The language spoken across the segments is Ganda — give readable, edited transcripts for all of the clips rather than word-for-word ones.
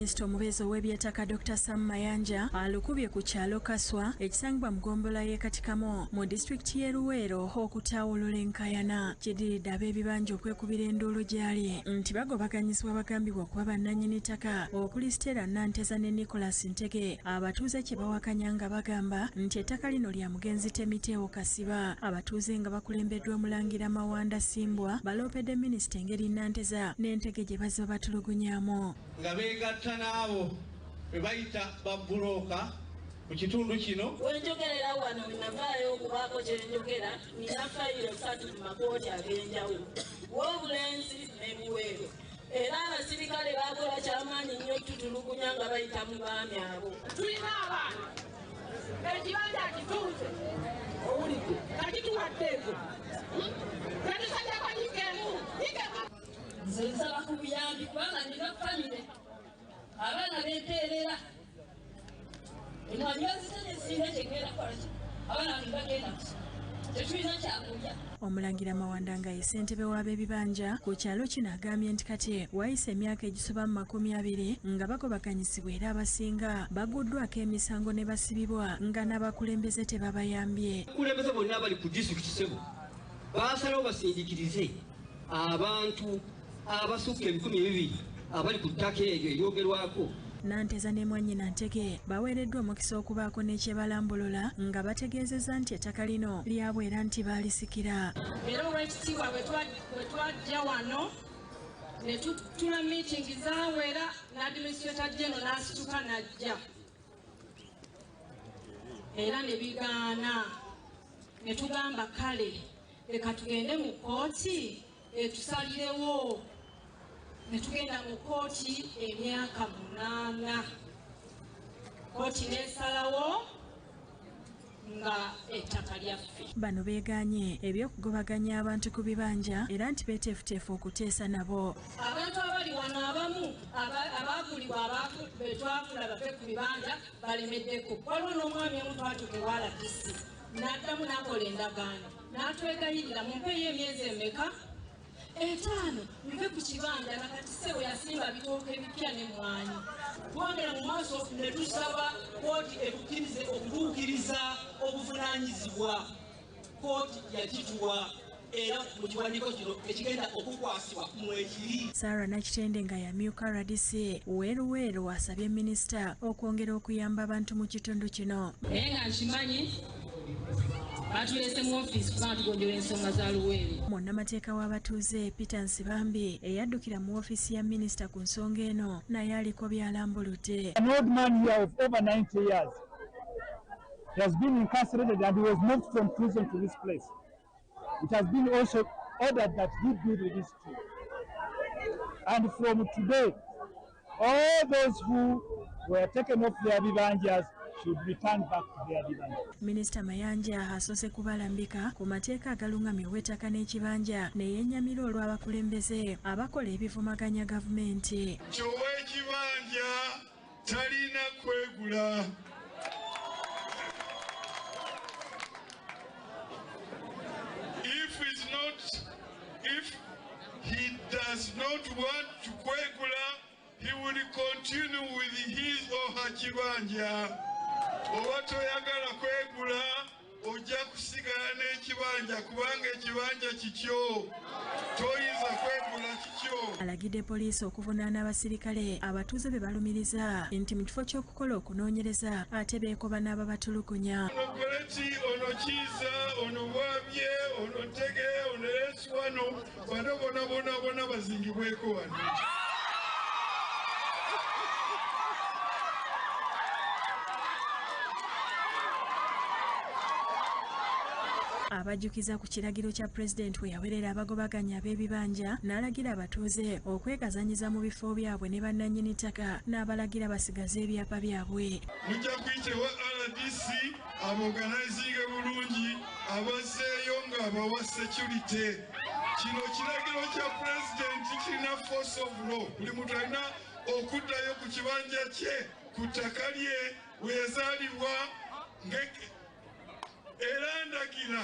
Minisita omubeezi ow'ebyettaka Dr. Sam Mayanja alukubye ku kyalo Kaswa ekisangibwa mu ggombolola y'e Katikamu mu disitulikiti y'e Luweero okutaawulula enkaayana. Kiddiridde ab'ebibanja okwekubira enduulu gy'ali nti bagobaganyizibwa bagambibwa okuba bannannyini ttaka okuli Stella Nanteza ne Nicholas Ntege, abatuuze kye bawakanya nga bagamba nti ettaka lino lya mugenzi Temiteewo Kasiba. Abatuuze nga bakulembeddwa Omulangira Mawanda Simbwa baloopedde minisita engeri Nanteza ne Ntege gye bazze batulugunyaamu. Nga beegatta n'abo be bayita babbulooka mu kitundu kino. Wenjogerera wano navaayo okubaako kye njogera, nina fayiro 3 mu makooti ag'enjawulo, w'obulenzi ne Luweero. Era abasirikale baakola kyamaanyi nnyo tutulugunya nga bayita mu baami abo. Tulina abaana, ekibanja kituuze, owulidde, kakituwaddeeko, katusajjako nyikemu. Nze nsaba ku buyambi kubanga nina famire, abaana bempeerera, emwanyi bazitenesiina kyegenda kukola ki, abaana bange bagenda kusoma, tetulina kyakulya. Omulangira Mawanda nga ye ssentebe w'ab'ebibanja ku kyalo kino agambye nti kati wayise emyaka egisoba mu 20 nga bagobaganyizibwa era abasinga baguddwako emisango ne basibibwa nga n'abakulembeze tebabayambye. Abakulembeze bonna abali ku disitulikiti ssebo baasalawo basindiikirize abantu abasukka 2000 abali ku ttaka eryo eryogerwako. Nanteza ne mwannyina Ntege baweereddwa omukisa okubaako ne kye balambulula nga bategeezezza nti ettaka lino lyabwe era nti baalisikira. Era olw'ekitiibwa bwe twajja wano ne tutula miitingi zaawera n'administrator general n'asituka n'ajja era ne bigaana, ne tugamba kale leka tugende mu kkooti etusalirewo. Ne tugenda mu kkooti emyaka 8, kkooti n'esalawo nga ettaka lyaffe. Bano beegaanye eby'okugobaganya abantu ku bibanja era nti beeteefuteefu okuteesa nabo. Abantu abali wano abamu abaagulibwa be twagula bave ku bibanja balemeddeko. Waliwo n'omwami omu twatuuka ewa RDC n'addamu n'akola endagaano n'atwegayirira mumpeeyo emyezi emeka 5 nve ku kibanja, nakati ssebo yasimba bitooke bipya n'emmwanyi. Twongera mu maaso ne tusaba kkooti etukkirize okutuukiriza obuvunaanyizibwa. Kkooti yagituwa era mu kiwandiiko kino ekigenda okukwasibwa mwekiri. Sarah Nakitende nga yamyuka RDC Luweero asabye minisita okwongera okuyamba abantu mu kitundu kino. Naye nga nkimanyi batulese mu ofiisi kubanga tugonjoola ensonga za Luweero. Munnamateeka w'abatuuze Peter Nsibambi eyaddukira mu ofiisi ya minisita ku nsonga eno naye aliko by'alambuludde. An old man here of over 90 years. He has been incarcerated and he was moved from prison to this place. It has been also ordered that he be released too. And from today, all those who were taken off their bibanjas should return back to their bibanjas. Minisita Mayanja asoose kubalambika ku mateeka agalungamya ow'ettaka n'ekibanja ne yennyamira olw'abakulembeze abakola ebivumaganya gavumenti. Ow'ekibanja talina kwegula. If he does not want to kwegula, he will continue with his or her kibanja. Oba toyagala kwegula, ojja kusigala n'ekibanja kubanga ekibanja kikyo. Toyinza kwegula kikyo. Alagidde poliisi okuvunaana abasirikale abatuuze be balumiriza nti mu kifo ky'okukola okunoonyereza ate beekoba n'ababatulugunya. Ono Goleti, ono Kiiza, ono Bwabye, ono Ntege, ono Eswano, bano bona bona bona bazingibweko wano. Abajjukiza ku kiragiro kya pulezidenti we yawerera abagobaganya ab'ebibanja n'alagira abatuuze okwekazanyiza mu bifo byabwe ne bannannyini ttaka n'abalagira basigaze ebyapa byabwe. Mujja kuyita ewa RDC abaorganizinge bulungi abazzeeyo ng'abawa security. Kino kiragiro kya pulezidenti kirina force of law. Buli muntu alina okuddayo ku kibanja kye ku ttaka lye we yazaalibwa era ndagira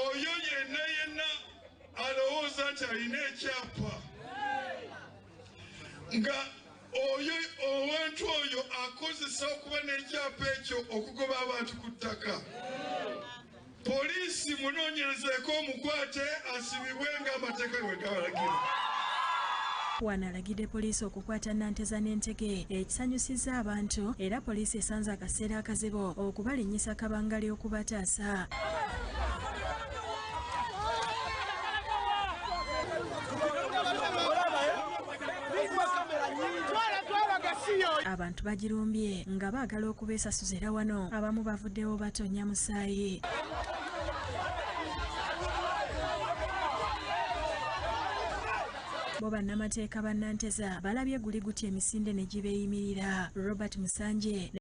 oyo yenna yenna alowooza nti alina ekyapa nga Oyo owantu oyo akozesa okuba n'ekyapa ekyo okugoba abantu ku ttaka. Poliisi munoonyerezeeko omukwate asibibwe ng'amateeka bwe gabalagira. Wano alagidde poliisi okukwata Nanteza n'Entege ekisanyusizza abantu, era poliisi esanze akaseera akazibu okubalinnyisa kabangali okubataasa. Abantu bagirumbye nga baagala okubeesasuza, era wano abamu bavuddewo batonya musaayi. Bo bannamateeka ba Nanteza balabye guli gutya emisinde ne gibeeyimirira. Robert Musanje.